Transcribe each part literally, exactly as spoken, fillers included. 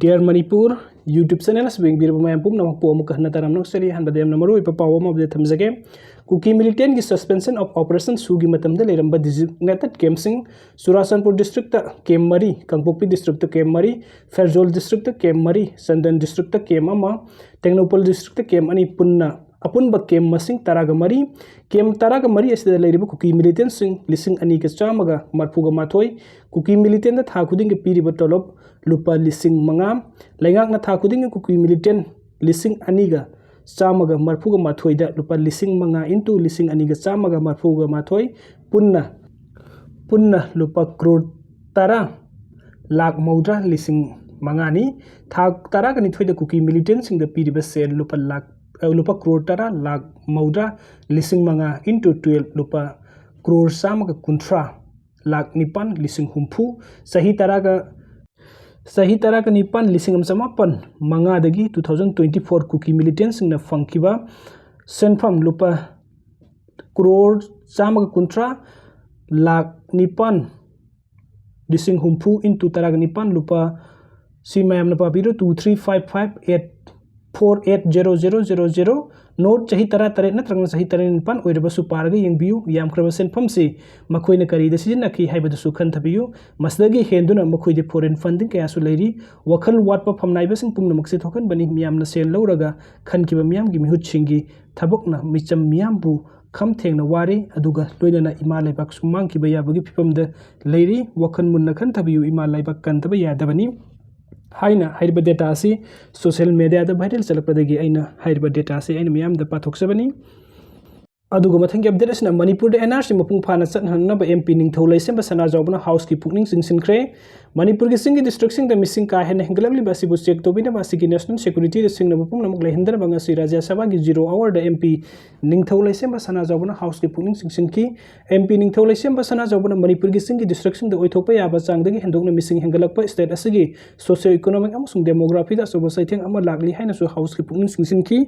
Dear Manipur YouTube channel ꯑꯁꯤꯕꯨ ꯌꯦꯡꯕꯤꯔꯕ ꯃꯌꯥꯝ ꯄꯨꯝꯅꯃꯛꯄꯨ ꯑꯃꯨꯛꯀ ꯍꯟꯅ ꯇꯔꯥꯝꯅ ꯑꯣꯛꯆꯔꯤ꯫ ꯑꯍꯥꯟꯕꯗ ꯌꯥꯝꯅ ꯃꯔꯨꯑꯣꯏꯕ ꯄꯥꯎ ꯑꯃ update ꯊꯝꯖꯒꯦ꯫ ꯀꯨꯀꯤ militantꯒꯤ suspension of operation ꯁꯨꯒꯤ ꯃꯇꯝꯗ ꯂꯩꯔꯝꯕ designated campꯁꯤꯡ, ꯆꯨꯔꯥꯆꯥꯟꯄꯨꯔ districtꯇ camp ꯃꯔꯤ, ꯀꯥꯡꯄꯣꯛꯄꯤ districtꯇ camp ꯃꯔꯤ, ꯐꯦꯔꯖꯣꯜ districtꯇ camp ꯃꯔꯤ, ꯆꯥꯟꯗꯦꯜ districtꯇ camp ꯑꯃ, ꯇꯦꯡꯅꯧꯄꯜ districtꯇ camp ꯑꯅꯤ, ꯄꯨꯟꯅ ꯑꯄꯨꯟꯕ camp ꯃꯁꯤꯡ ꯇꯔꯥꯒ ꯃꯔꯤ꯫ Camp ꯇꯔꯥꯒ ꯃꯔꯤ ꯑꯁꯤꯗ ꯂꯩꯔꯤꯕ ꯀꯨꯀꯤ militantꯁꯤꯡ ꯂꯤꯁꯤꯡ ꯑꯅꯤꯒ ꯆꯥꯝꯃꯒ ꯃꯔꯐꯨꯒ ꯃꯥꯊꯣꯏ꯫ ꯀꯨꯀꯤ militantꯗ ꯊꯥ ꯈꯨꯗꯤꯡꯒꯤ ꯄꯤꯔꯤꯕ ꯇꯣꯂꯣꯞ ꯂꯨꯄꯥ ꯂꯤꯁꯤꯡ ꯃꯉꯥ꯫ ꯂꯩꯉꯥꯛꯅ ꯊꯥ ꯈꯨꯗꯤꯡꯒꯤ ꯀꯨꯀꯤ militant ꯂꯤꯁꯤꯡ ꯑꯅꯤꯒ ꯆꯥꯝꯃꯒ ꯃꯔꯐꯨꯒ ꯃꯥꯊꯣꯏꯗ ꯂꯨꯄꯥ ꯂꯤꯁꯤꯡ ꯃꯉꯥ into ꯂꯤꯁꯤꯡ ꯑꯅꯤꯒ ꯆꯥꯝꯃꯒ ꯃꯔꯐꯨꯒ ꯃꯥꯊꯣꯏ, ꯄꯨꯟꯅ, ꯄꯨꯟꯅ ꯂꯨꯄꯥ ꯀ꯭ꯔꯣꯔ ꯇꯔꯥ ꯂꯥꯈ ꯃꯧꯗ꯭ꯔꯥ ꯂꯤꯁꯤꯡ ꯃꯉꯥꯅꯤ꯫ ꯊꯥ ꯇꯔꯥꯒ ꯅꯤꯊꯣꯏꯗ ꯀꯨꯀꯤ militantꯁꯤꯡꯗ ꯄꯤꯔꯤꯕ ꯁꯦꯜ ꯂꯨꯄꯥ ꯂꯥꯈ, ꯑ, ꯂꯨꯄꯥ ꯀ꯭ꯔꯣꯔ ꯇꯔꯥ ꯂꯥꯈ ꯃꯧꯗ꯭ꯔꯥ ꯂꯤꯁꯤꯡ ꯃꯉꯥ into twelve ꯂꯨꯄꯥ ꯀ꯭ꯔꯣꯔ ꯆꯥꯝꯃꯒ ꯀꯨꯟꯊ꯭ꯔꯥ ꯂꯥꯈ ꯅꯤꯄꯥꯟ ꯂꯤꯁꯤꯡ ꯍꯨꯝꯐꯨ꯫ ꯆꯍꯤ ꯇꯔꯥꯒ, ꯆꯍꯤ ꯇꯔꯥꯒ ꯅꯤꯄꯥꯟ ꯂꯤꯁꯤꯡ ꯑꯃ ꯆꯃꯥꯄꯟ ꯃꯉꯥꯗꯒꯤ two thousand twenty four ꯀꯨꯀꯤ militantꯁꯤꯡꯅ ꯐꯪꯈꯤꯕ ꯁꯦꯟꯐꯝ ꯂꯨꯄꯥ ꯀ꯭ꯔꯣꯔ ꯆꯥꯝꯃꯒ ꯀꯨꯟꯊ꯭ꯔꯥ ꯂꯥꯈ ꯅꯤꯄꯥꯟ ꯂꯤꯁꯤꯡ ꯍꯨꯝꯐꯨ into ꯇꯔꯥꯒ ꯅꯤꯄꯥꯟ ꯂꯨꯄꯥ, ꯁꯤ ꯃꯌꯥꯝꯅ ꯄꯥꯕꯤꯔꯣ, two three five five eight four eight zero zero zero zero꯫ Note ꯆꯍꯤ ꯇꯔꯥ ꯇꯔꯦꯠ ꯅꯠꯇ꯭ꯔꯒꯅ ꯆꯍꯤ ꯇꯔꯥ ꯅꯤꯄꯥꯟ ꯑꯣꯏꯔꯕꯁꯨ ꯄꯥꯔꯒ ꯌꯦꯡꯕꯤꯌꯨ꯫ ꯌꯥꯝꯈ꯭ꯔꯕ ꯁꯦꯟꯐꯝꯁꯤ ꯃꯈꯣꯏꯅ ꯀꯔꯤꯗ ꯁꯤꯖꯤꯟꯅꯈꯤ ꯍꯥꯏꯕꯗꯨꯁꯨ ꯈꯟꯊꯕꯤꯌꯨ꯫ ꯃꯁꯤꯗꯒꯤ ꯍꯦꯟꯗꯨꯅ ꯃꯈꯣꯏꯗꯤ foreign funding ꯀꯌꯥꯁꯨ ꯂꯩꯔꯤ꯫ ꯋꯥꯈꯜ ꯋꯥꯠꯄ ꯐꯝꯅꯥꯏꯕꯁꯤꯡ ꯄꯨꯝꯅꯃꯛꯁꯦ ꯊꯣꯛꯍꯟꯕꯅꯤ꯫ ꯃꯤꯌꯥꯝꯅ ꯁꯦꯜ ꯂꯧꯔꯒ ꯈꯟꯈꯤꯕ ꯃꯤꯌꯥꯝꯒꯤ ꯃꯤꯍꯨꯠꯁꯤꯡꯒꯤ ꯊꯕꯛꯅ ꯃꯤꯆꯝ ꯃꯤꯌꯥꯝꯕꯨ ꯈꯝ ꯊꯦꯡꯅ ꯋꯥꯔꯦ, ꯑꯗꯨꯒ ꯂꯣꯏꯅꯅ ꯏꯃꯥ ꯂꯩꯕꯥꯛꯁꯨ ꯃꯥꯡꯈꯤꯕ ꯌꯥꯕꯒꯤ ꯐꯤꯕꯝꯗ ꯂꯩꯔꯤ꯫ ꯋꯥꯈꯜ ꯃꯨꯟꯅ ꯈꯟꯊꯕꯤꯌꯨ, ꯏꯃꯥ ꯂꯩꯕꯥꯛ ꯀꯟꯗꯕ ꯌꯥꯗꯕꯅꯤ ꯍꯥꯏꯅ ꯍꯥꯏꯔꯤꯕ data ꯑꯁꯤ social mediaꯗ viral ꯆꯠꯂꯛꯄꯗꯒꯤ ꯑꯩꯅ ꯍꯥꯏꯔꯤꯕ data ꯑꯁꯤ ꯑꯩꯅ ꯃꯤꯌꯥꯝꯗ ꯄꯥꯊꯣꯛꯆꯕꯅꯤ꯫ ꯑꯗꯨꯒ ꯃꯊꯪꯒꯤ update ꯑꯁꯤꯅ ꯃꯅꯤꯄꯨꯔꯗ NRC ꯃꯄꯨꯡ ꯐꯥꯅ ꯆꯠꯍꯟꯅꯕ MP ꯅꯤꯡꯊꯧ ꯂꯩꯁꯦꯝꯕ ꯁꯅꯥꯖꯥꯎꯕꯅ Houseꯀꯤ ꯄꯨꯛꯅꯤꯡ ꯆꯤꯡꯁꯤꯟꯈ꯭ꯔꯦ꯫ ꯃꯅꯤꯄꯨꯔꯒꯤ ꯆꯤꯡꯒꯤ districtꯁꯤꯡꯗ ꯃꯤꯁꯤꯡ ꯀꯥ ꯍꯦꯟꯅ ꯍꯦꯟꯒꯠꯂꯛꯂꯤꯕ ꯑꯁꯤꯕꯨ check ꯇꯧꯕꯤꯅꯕ, ꯑꯁꯤꯒꯤ national securityꯗ ꯁꯤꯡꯅꯕ ꯄꯨꯝꯅꯃꯛ ꯂꯩꯍꯟꯗꯅꯕ ꯉꯁꯤ ꯔꯥꯖ꯭ꯌ ꯁꯚꯥꯒꯤ zero hourꯗ MP ꯅꯤꯡꯊꯧ ꯂꯩꯁꯦꯝꯕ ꯁꯅꯥꯖꯥꯎꯕꯅ Houseꯀꯤ ꯄꯨꯛꯅꯤꯡ ꯆꯤꯡꯁꯤꯟꯈꯤ꯫ MP ꯅꯤꯡꯊꯧ ꯂꯩꯁꯦꯝꯕ ꯁꯅꯥꯖꯥꯎꯕꯅ ꯃꯅꯤꯄꯨꯔꯒꯤ ꯆꯤꯡꯒꯤ districtꯁꯤꯡꯗ ꯑꯣꯏꯊꯣꯛꯄ ꯌꯥꯕ ꯆꯥꯡꯗꯒꯤ ꯍꯦꯟꯗꯣꯛꯅ ꯃꯤꯁꯤꯡ ꯍꯦꯟꯒꯠꯂꯛꯄ state ꯑꯁꯤꯒꯤ socio economic ꯑꯃꯁꯨꯡ demographyꯗ ꯑꯆꯧꯕ ꯆꯩꯊꯦꯡ ꯑꯃ ꯂꯥꯛꯂꯤ ꯍꯥꯏꯅꯁꯨ Houseꯀꯤ ꯄꯨꯛꯅꯤꯡ ꯆꯤꯡꯁꯤꯟꯈꯤ꯫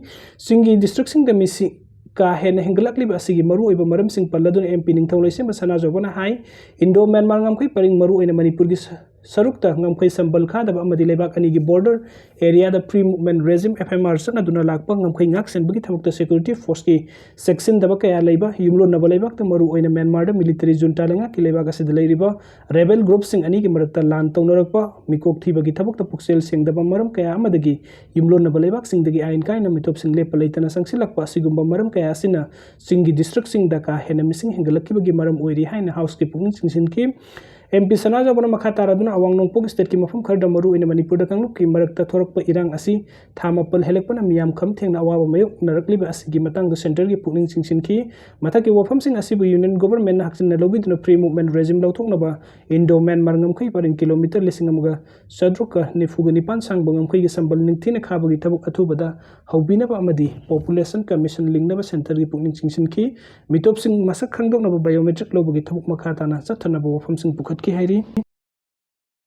ꯆꯤꯡꯒꯤ districtꯁꯤꯡꯗ ꯃꯤꯁꯤꯡ ꯀꯥ ꯍꯦꯟꯅ ꯍꯦꯟꯒꯠꯂꯛꯂꯤꯕ ꯑꯁꯤꯒꯤ ꯃꯔꯨꯑꯣꯏꯕ ꯃꯔꯝꯁꯤꯡ ꯄꯜꯂꯗꯨꯅ MP ꯅꯤꯡꯊꯧ ꯂꯩꯁꯦꯝꯕ ꯁꯅꯥꯖꯥꯎꯕꯅ ꯍꯥꯏ, Indo Myanmar ꯉꯝꯈꯩ ꯄꯔꯤꯡ, ꯃꯔꯨꯑꯣꯏꯅ ꯃꯅꯤꯄꯨꯔꯒꯤ ꯁ-, ꯁꯔꯨꯛꯇ ꯉꯝꯈꯩ ꯁꯝꯕꯜ ꯈꯥꯗꯕ ꯑꯃꯗꯤ ꯂꯩꯕꯥꯛ ꯑꯅꯤꯒꯤ border areaꯗ free movement regime, F M R, ꯆꯠꯅꯗꯨꯅ ꯂꯥꯛꯄ ꯉꯝꯈꯩ ꯉꯥꯛ ꯁꯦꯟꯕꯒꯤ ꯊꯕꯛꯇ security forceꯀꯤ ꯆꯦꯛꯁꯤꯟꯗꯕ ꯀꯌꯥ ꯂꯩꯕ, ꯌꯨꯝꯂꯣꯟꯅꯕ ꯂꯩꯕꯥꯛꯇ, ꯃꯔꯨꯑꯣꯏꯅ ꯃ꯭ꯌꯥꯟꯃꯥꯔꯗ military junta ꯂꯩꯉꯥꯛꯀꯤ ꯂꯩꯕꯥꯛ ꯑꯁꯤꯗ ꯂꯩꯔꯤꯕ rebel groupꯁꯤꯡ ꯑꯅꯤꯒꯤ ꯃꯔꯛꯇ ꯂꯥꯟ ꯇꯧꯅꯔꯛꯄ, ꯃꯤꯀꯣꯛ ꯊꯤꯕꯒꯤ ꯊꯕꯛꯇ ꯄꯨꯛꯆꯦꯜ ꯁꯦꯡꯗꯕ ꯃꯔꯝ ꯀꯌꯥ ꯑꯃꯗꯒꯤ ꯌꯨꯝꯂꯣꯟꯅꯕ ꯂꯩꯕꯥꯛꯁꯤꯡꯗꯒꯤ ꯑꯥꯏꯟ ꯀꯥꯏꯅ ꯃꯤꯇꯣꯞꯁꯤꯡ ꯂꯦꯞꯄ ꯂꯩꯇꯅ ꯆꯪꯁꯤꯜꯂꯛꯄ ꯑꯁꯤꯒꯨꯝꯕ ꯃꯔꯝ ꯀꯌꯥ ꯑꯁꯤꯅ ꯆꯤꯡꯒꯤ districtꯁꯤꯡꯗ ꯀꯥ ꯍꯦꯟꯅ ꯃꯤꯁꯤꯡ ꯍꯦꯟꯒꯠꯂꯛꯈꯤꯕꯒꯤ ꯃꯔꯝ ꯑꯣꯏꯔꯤ ꯍꯥꯏꯅ Houseꯀꯤ ꯄꯨꯛꯅꯤꯡ ꯆꯤꯡꯁꯤꯟꯈꯤ꯫ MP ꯁꯅꯥꯖꯥꯎꯕꯅ ꯃꯈꯥ ꯇꯥꯔꯗꯨꯅ ꯑꯋꯥꯡ ꯅꯣꯡꯄꯣꯛ stateꯀꯤ ꯃꯐꯝ ꯈꯔꯗ, ꯃꯔꯨꯑꯣꯏꯅ ꯃꯅꯤꯄꯨꯔꯗ, ꯀꯥꯡꯂꯨꯞꯀꯤ ꯃꯔꯛꯇ ꯊꯣꯔꯛꯄ ꯏꯔꯥꯡ ꯑꯁꯤ ꯊꯥ ꯃꯥꯄꯜ ꯍꯦꯜꯂꯛꯄꯅ ꯃꯤꯌꯥꯝ ꯈꯝ ꯊꯦꯡꯅ ꯑꯋꯥꯕ ꯃꯥꯌꯣꯛꯅꯔꯛꯂꯤꯕ ꯑꯁꯤꯒꯤ ꯃꯇꯥꯡꯗ centreꯒꯤ ꯄꯨꯛꯅꯤꯡ ꯆꯤꯡꯁꯤꯟꯈꯤ꯫ ꯃꯊꯛꯀꯤ ꯋꯥꯐꯝꯁꯤꯡ ꯑꯁꯤꯕꯨ Union Governmentꯅ ꯍꯛꯆꯤꯟꯅ ꯂꯧꯕꯤꯗꯨꯅ free movement regime ꯂꯧꯊꯣꯛꯅꯕ Indo-Myanmar ꯉꯝꯈꯩ ꯄꯔꯤꯡ kilometre ꯂꯤꯁꯤꯡ ꯑꯃꯒ ꯆꯥꯇ꯭ꯔꯨꯛꯀ ꯅꯤꯐꯨꯒ ꯅꯤꯄꯥꯟ ꯁꯥꯡꯕ ꯉꯝꯈꯩꯒꯤ ꯁꯝꯕꯜ ꯅꯤꯡꯊꯤꯅ ꯈꯥꯕꯒꯤ ꯊꯕꯛ ꯑꯊꯨꯕꯗ ꯍꯧꯕꯤꯅꯕ ꯑꯃꯗꯤ Population Commission ꯂꯤꯡꯅꯕ centreꯒꯤ ꯄꯨꯛꯅꯤꯡ ꯆꯤꯡꯁꯤꯟꯈꯤ꯫ ꯃꯤꯇꯣꯞꯁꯤꯡ ꯃꯁꯛ ꯈꯪꯗꯣꯛꯅꯕ biometric ꯂꯧꯕꯒꯤ ꯊꯕꯛ ꯃꯈꯥ ꯇꯥꯅ ꯆꯠꯊꯅꯕ ꯋꯥꯐꯝꯁꯤꯡ ꯄꯨꯈꯠꯈꯤ ꯍꯥꯏꯔꯤ꯫